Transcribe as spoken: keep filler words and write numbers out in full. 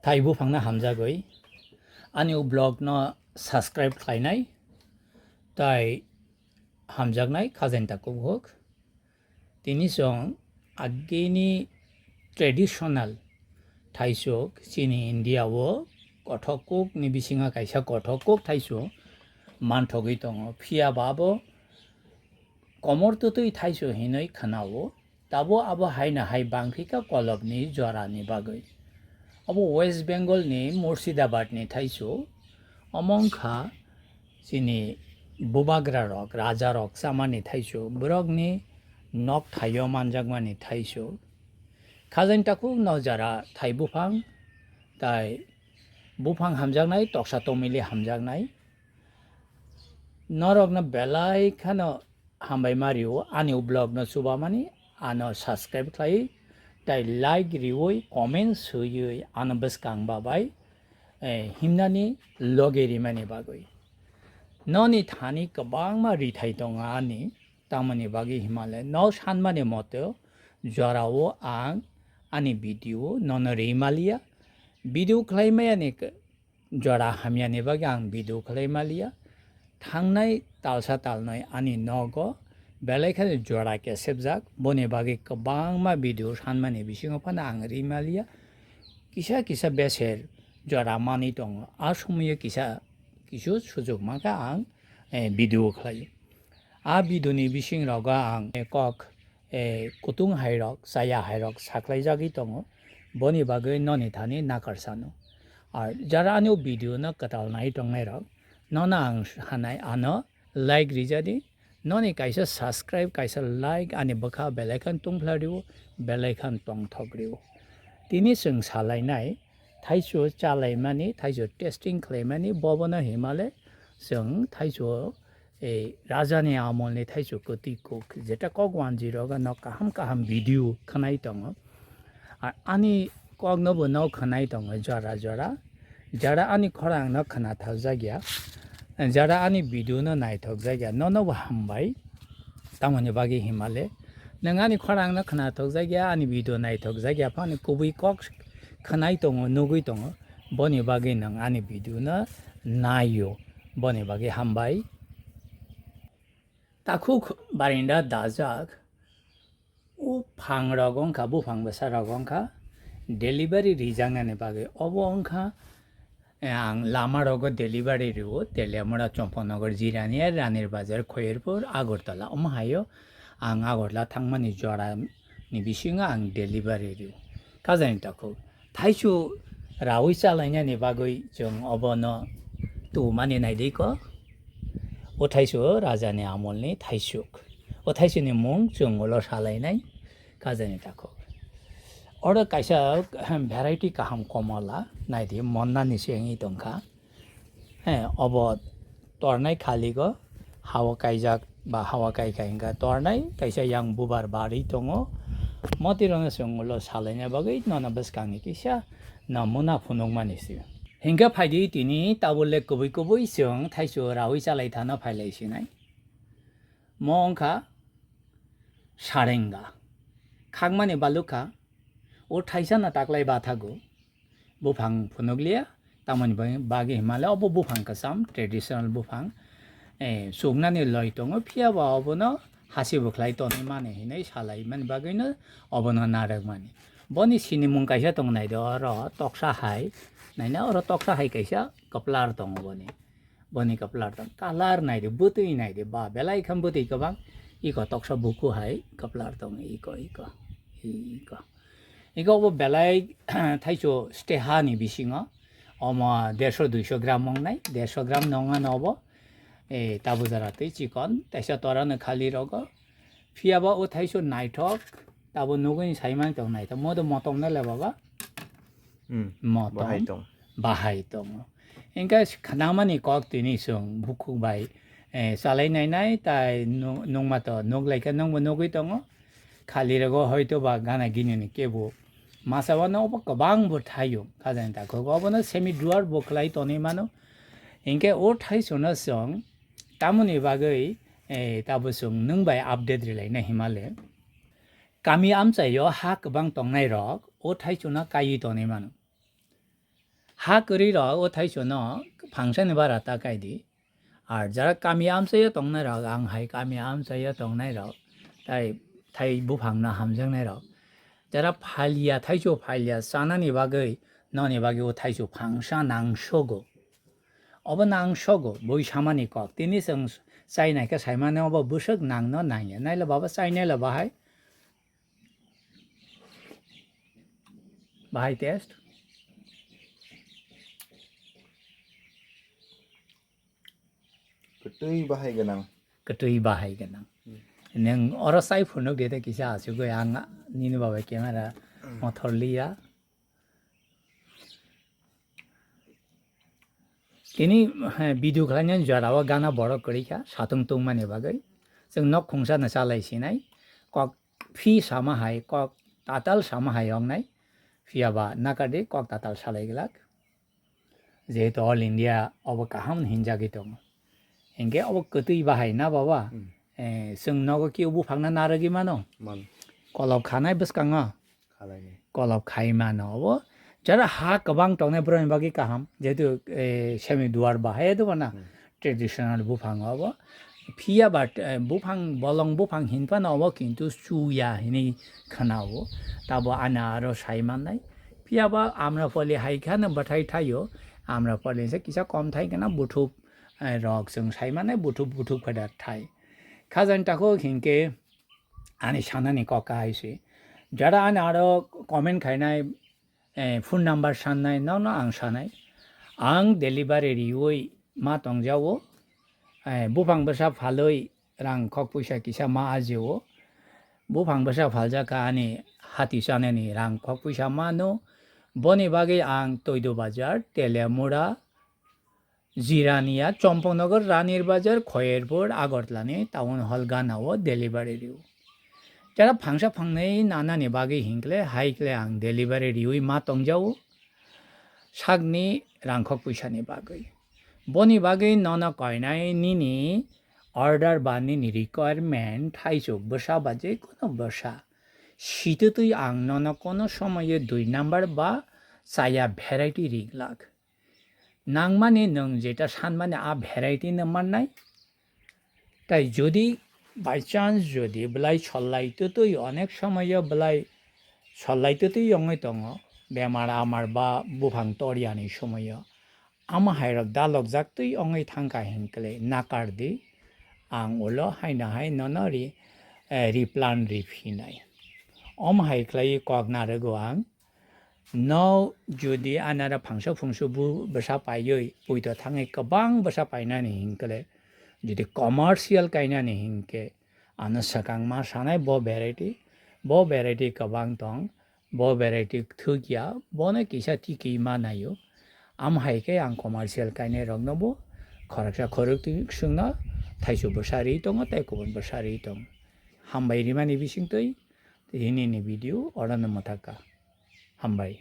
Thai buphangno hamjagwi ani o vlogno subscribe khlainai, tai hamjaknai khajaini takhuk huk. Tini chwng agini traditional thaisuk chini India o kothok kukni bisingo kaisa kothok kuk thaisuk manthogwi tongo, phiya ba abo komor twtwi thaisuk hinwi khwnao. Tabo abo haino hai bangphika kolobni jorani bagwi. Abo West Bengal ni Murshidabad ni thaisu, omo wngkha chini bubagra rok, raja rok chamani thaisu, borokni nok thaio manjakmani thaisu. Khajaini takhuk no jara thai buphang, tai buphang hamjaknai, toksa tomili hamjaknai. Norokno belai kheno hambai ma rio, ani vlog no chubamani, ano subscribe khlai, tai like riwi, comment swiwi, ano bwskang ba bai, eh, himnani loge rimani bagwi. Noni thani kwbangma rithai tongo ani, tamoni bagwi himale, no sanmani moto, jorao ang ani video nono rimaliya, video khlai maya ni k-, jora hamyani bagwi ang video khlai maliya. Thangnai talsa talnoi ani nogo belai kheno jora kesepjak, boni bagwi kwbangma video sanmani bisingo phano ang ri maliya. Kisa kisa beser jora manwi tongo, a somoyo kisa kisu sujuk mankha ang, eh, video khlai. A video ni bising rogo ang, eh, kok, eh, kutung hai rok, chaya hai rok saklai jagwi tongo. Boni bagwi noni thani nakar sano. Ar jara ani o video no kwtal nai tongnai rok, nono ang hanai ano like rijadi. Noni kaisa subscribe, kaisa like ani bwkha bell icon tungphla rio, bell icon tongthok rio. Tini chwng salainai thaisu chalaimani, thaisu testing khlaimani, bobono himale chwng thaisu ei rajani amolni thaisu kwtwi kuk, jeta kok wanjwi rogo no kaham kaham video khwnai tongo. A-, ani kokno bo no khwnai tongo jora jora. Jara ani khorang no khwnathokjak ya, jara ani video no naithokjak ya, nono bo hambai. Tamoni bagwi himale nwng ani khorang no khwnathokjak ya, ani video naithokjak ya phano kubui kok khwnai tongo, nugwi tongo. Boni bagwi nwng ani video no naio, boni bagwi hambai. Takhuk barinda dajak, o phang rok wngkha, buphang bwsa rok wngkha delivery rijaknani bagwi. Obo wngkha, eh, ang lama rogo delivery rio, Teliamura, Champaknagar, Jirania, Ranir Bazar, Khairpur, Agartala. Omo haio ang Agartala thangmani jora ni bisingo ang delivery rio. Kajani takhuk. Thaisu rawi chalainani bagwi chwng obono tubumani naidi ko. O thaisu rajani amolni thaisuk. O thaisuni mung chwng ulo salainai kajani takhuk. Oro kaisa variety kaham komola naidi monnani se wngwi tongkha. He, obo tornai khaligo, hawa kaijak ba hawa kaikai wngkha tornai, kaisa yang bubar barwi tongo. Motirokno chwng ulo salaina bagwi nono bwskangni kisa namuna phunukmani se. Hinkhe phaidi tini tabuk le kubui kubui chwng thaisu rawi chalaithano phailai sinai. Mo wngkha sarenga. Khakmani balukha, o thaisano taklai bathago. Buphang phunukliya, tamoni bagwi, bagwi himale obo buphang kwcham, traditional buphang, eh, chuknani loi tongo, phiya ba obono hasi bwkhlai tonwi mani hinwi salaimani bagwino obono narwkmani. Boni sinimung kaisa tong nai do, oro toksa hai, naina oro toksa hai kaisa kwplar tongo boni. Boni kwplar tong, colour nai di, bwtwi nai di, ba belai kham bwtwi kwbang, iko toksa buku hai kwplar tong, iko, iko, iko. Iko bo belai thaicho steha ni bisingo, omo derso duiso gram wngnai, derso gram nongano obo, e, tabu jara twi chikon, taisa torano khali rogo, phiya ba o thaicho naithok, tabo nugwi saimani tong naithok, modo motom no le baba. Hmm, motom bahai tong. Bahai tongo. Engkhe khnamani kok tini chwng bukhuk bai, eh, chalai nai nai tai nu-, nungma to nuk lai khe nungbo nugwi tongo. Khali rego hoito ba gana gini ni kebo masa wano obo kwbang bo thaio kajani takhuk obono semi drawer bo khlai tonwi mano. Engkhe o thaisono chwng tamoni bagwi, eh, tabo chwng nwng bai update rilai na himale. Kami amchaio ha kwbang tongnai rok o thaichuna kaiwi tonwi mano. Ha kwrwi rok o thaichwno phangsani bara ta kai di. Ar jara kami amchaio tongnai rok, ang hai kami amchaio tongnai rok, tai thai buphang no hamjaknai rok. Jara phalia, thaichw phalia chanani bagwi, noni bagwi o thaichw phangsa nangsogo. Obo nangsogo, bui samani kok. Tini chwng chainai khe saimano obo bwswk nangno nangya. Naila baba chainaila bahai. Bahai test. Kwtwi bahai gwnang. Kwtwi bahai gwnang. Hmm. Nwng oro chai phunuk de tei kisa asugwi ang nini babai camera Hmm. mothor liya. Tini, eh, video khlainani jora o gana borok kwrwi kha, satung tungmani bagwi. Chwng nok khungsa no chalai sinai. Kok phi sama hai, kok tatal sama hai wngnai. Phiya ba nakadi kok tatal salai glak. Jehetu All India obo kaham hinjagwi tongo. Hinkhe obo kwtwi bahai na baba? Hmm. Eh, chwng nogo kebo buphangno narwgwi mano? Mano. Kolop khanai bwskango? Khalaini. Kolop khai mano obo. Jara ha kwbang tongnai borokni bagwi kaham. Jehetu, eh, semi duar bahai do bana Hmm. traditional buphang obo. Phiya ba, eh, buphang, bolong buphang hinphano obo kintu chuya hinwi khwnao. Tabo ani aro sai mannai. Phiya ba Amrapali hai kheno bwthai thaio. Amrapali se kisa kom thai kheno buthup, eh, rok chwng sai mannai buthup buthup khe da thai. Khajani takhuk hinkhe ani sanani kok kahai se. Jara ani aro comment khainai, eh, phone number sannai, nono ang sanai. Ang delivery riui ma tongjao. Eh, buphang bwsa phalwi rang khok puisa kisa ma ajio. Buphang bwsa phaljak kha ani hati chanani rang khok puisa mano. Boni bagwi ang Toido Bazar, Telemura, Jirania, Chompongnagar, Ranir Bazar, Khoyerpur, Agartala ni town hall gana o delivery rio. Jara phangsa phangnai nanani bagwi hinkle, haikle ang delivery riui ma tongjao. Sakni rangkhok puisani bagwi. Boni bagwi nono koinai nini order ba nini requirement thaichuk bwsa ba je kono bwsa. Sitwtwi ang nono kono somoyo dui number ba chaya variety riglak. Nangmani nwng jeta sanmani a variety no mannai. Tai jodi by chance jodi belai sollai twtwi onek somoyo belai sollai twtwi wngwi tongo, bemar amar ba buphang toryani somoyo, amo hairok dalokjaktwi wngwi thangkha hinkle nakar di, ang ulo haino hai nono ri, eh, replant riphinai. Om hai khlaiwi kok narwgo ang. No jodi anara phangsa phungsu bu bwsa paiwi puito thangwi kwbang bwsa painani hinkle, jodi commercial kainani hinkhe, ano swkang ma sanai bo variety, bo variety kwbang tong, bo variety thukya, bono kisa tikwi ma naio. Am hai khe ang commercial kainai rokno bo khoroksa khorok twi swngno thaisu bwsa ri tongo tei kubun bwsa ri tongo. Hambai rimani bisingtwi tini ni video orono mwthaka. Hambai.